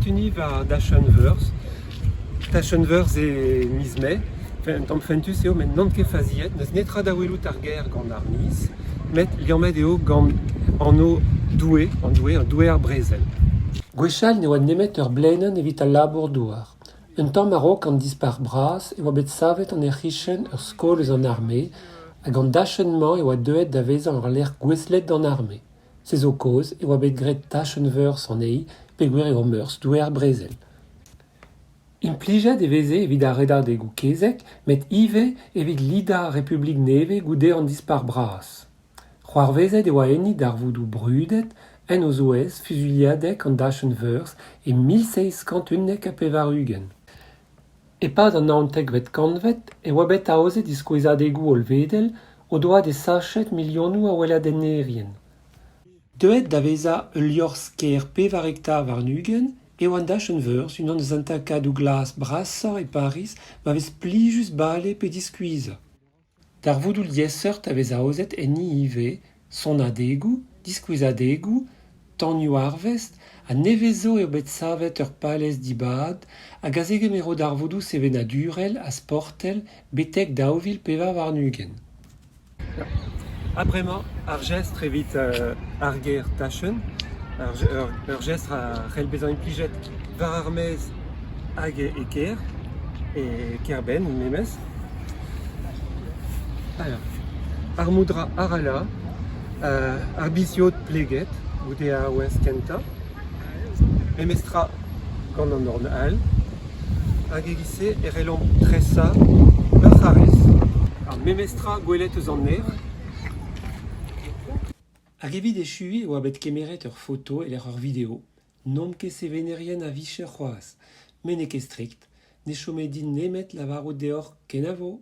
Setu-ni war dachenn Veurzh. Tachenn Veurzh e miz Mae. Un tamm fentus eo met n'on ket faziet. N'eus netra da welout ar gêr gant ar miz, met liammet eo gant anv Doue, an doue, an doue ar brezel. Gwechall ne oa nemet ur blaenenn evit al labour-douar. Un tamm a-raok an Dispac'h bras e oa bet savet en he c'hichen ur skol eus an arme hag an dachenn-mañ e oa deuet da vezañ ur lec'h gouestlet d'an arme. Se zo kaoz e oa bet graet Tachenn Veurzh anezhi peogwir eo Meurzh doue ar brezel. Implijet e veze evit ar redadegoù kezeg met ivez evit lidañ ar Republik nevez goude an Dispac'h bras. C'hoarvezet e oa enni darvoudoù brudet, en o zouez fuzuilhadeg an dachenn Veurzh e 1791. E-pad an naontekvet kantved e oa bet aozet diskouezadegoù hollvedel o doa desachet milionoù a weladennerien. Deuet da vezañ ul liorzh-kêr pevar hektar warn-ugent eo an dachenn Veurzh unan eus an takadoù glas brasañ e Pariz ma vez plijus bale pe diskuizhañ. Darvoudoù liesseurt a vez aozet enni ivez, sonadegoù, diskouezadegoù, tanioù-arvest ha nevez zo eo bet savet ur palez dibad hag a zegemero darvoudoù sevenadurel ha sportel betek 2024. Ha bremañ ar jestr evit ar ger tachenn, ur jestr a c'hell bezañ implijet war ar maez hag e kêr, e kêr-benn memes. Ar moudra arala, ar biz-yod pleget goude ar wezh kentañ, memestra gant an dorn all, hag e-giz-se e c'hellomp tresañ ur c'harrez. Ar memestra gwelet eus an aer. Hag evit echuiñ e oa bet kemeret ur foto e-lec'h ur video. N'omp ket sevenerien a-vicher c'hoazh, met n'eo ket strikt. Ne chome din nemet lavarout deoc'h kenavo.